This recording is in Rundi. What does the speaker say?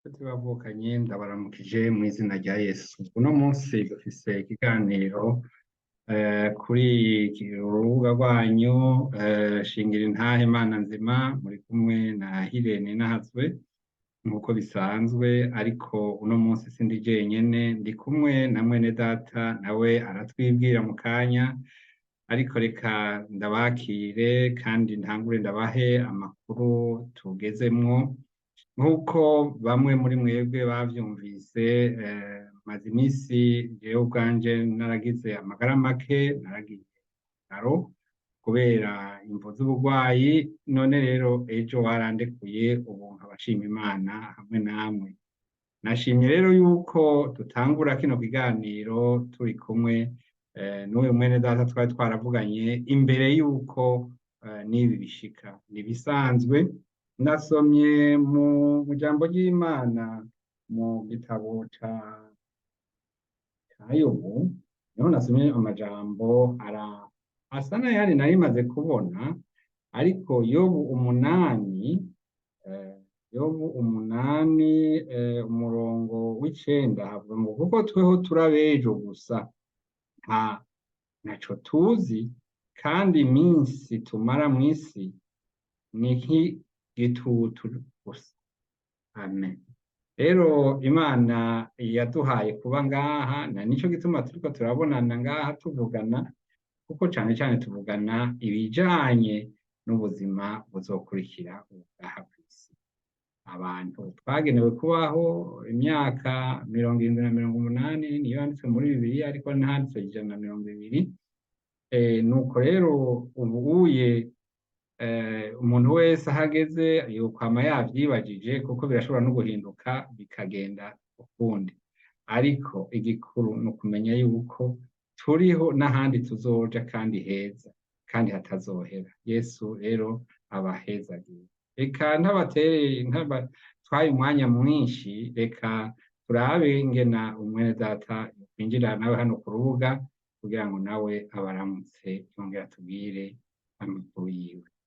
Nshuti bavukanye, ndabaramukije mu izina rya Yesu. Uno munsi dufise ikiganiro kuri urubuga rwanyu Shingira Intahe Imana Nzima, muri kumwe na Hirene Nahazwe nk'uko bisanzwe, ariko uno munsi sindi jenyene, ndi kumwe na mwene data, nawe aratwibwira mu kanya, ariko reka ndabakire kandi ntangure ndabahe amakuru tugezemwo. Nk'uko bamwe muri mwebwe bavyumvise, maze iminsi jewe ubwanje naragize amagara make, naragiye mu bitaro kubera imvo z'uburwayi. None rero ejo barandekuye, ubu nkaba nshima Imana hamwe namwe. Nashimye rero yuko dutangura kino kiganiro turi kumwe n'uyu mwene data twari twaravuganye imbere yuko n'ibi bishika. Nibisanzwe, nasomye mu jambo ry'Imana mu gitabo ca Yobu, niho nasomye amajambo ara asa n'ayandi nari maze kubona, ariko Yobu 8, Yobu 8, umurongo w'9 havuga ngo: "Kuko tweho turi abejo gusa, nta ntaco tuzi, kandi iminsi tumara mw'isi ni nk'igitutu gusa." Amen. Rero Imana yaduhaye kuba ngaha, na nico gituma turiko turabonana ngaha tuvugana, kuko cane cane tuvugana ibijanye n'ubuzima buzokurikira ngaha kw'isi. Abantu twagenewe kubaho imyaka 70 na 80, niyo yanditswe muri Bibiliya, ariko ntihanditswe 120. Nuko rero ubu uye umuntu wese aho ageze yokwama yavyibajije, kuko birashobora no guhinduka bikagenda ukundi. Ariko igikuru ni ukumenya yuko turiho n'ahandi tuzoja kandi heza kandi hatazohera. Yesu rero abahezagiye. Reka ntabatereye, ntabatwaye umwanya mwinshi, reka turabe ingena umwene data kwinjira nawe hano ku rubuga kugira ngo nawe abaramutse, yongera atubwire amakuru yiwe.